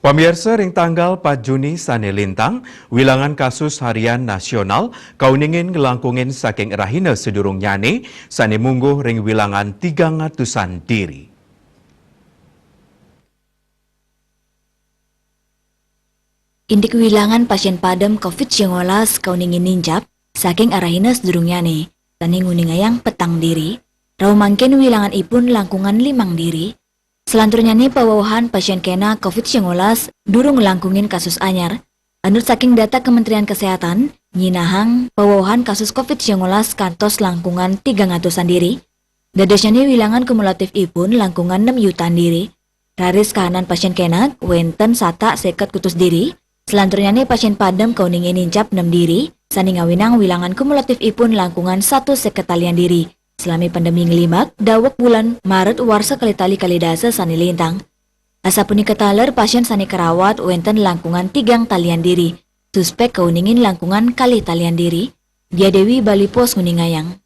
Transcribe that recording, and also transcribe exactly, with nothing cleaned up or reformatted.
Pamiarsa, ring tanggal pat Juni sane lintang, wilangan kasus harian nasional kauningin nglangkungin saking rahina sadurungnyane, sane mungguh ring wilangan tigang atusan diri. Indik wilangan pasien padem covid kauningin ninjap saking rahina sadurungnyane, sane nguningayang petang diri, rauh mangkin wilanganipun langkungan limang diri. Salanturnyane pawewehan pasien kena covid durung nglangkungin kasus anyar. Anut saking data Kementerian Kesehatan, nyinahang pawewehan kasus covid kantos langkungan tigang atusan diri. Dadosnyane wilangan kumulatifipun langkungan nem yutan diri. Raris kahanan pasien kena wenten satak seket kutus diri. Salanturnyane pasien padem kauningin ninjap nem diri, sane ngawinang wilangan kumulatifipun langkungan satus seket talian diri. Salami pandemi nglimbak, daweg bulan Maret warsa kalih tali kalih dasa sane lintang. Asapunika taler, pasien sane karawat wenten langkungan tigang talian diri. Suspek kauningin langkungan kalih talian diri. Dia Dewi, Bali Post, nguningayang.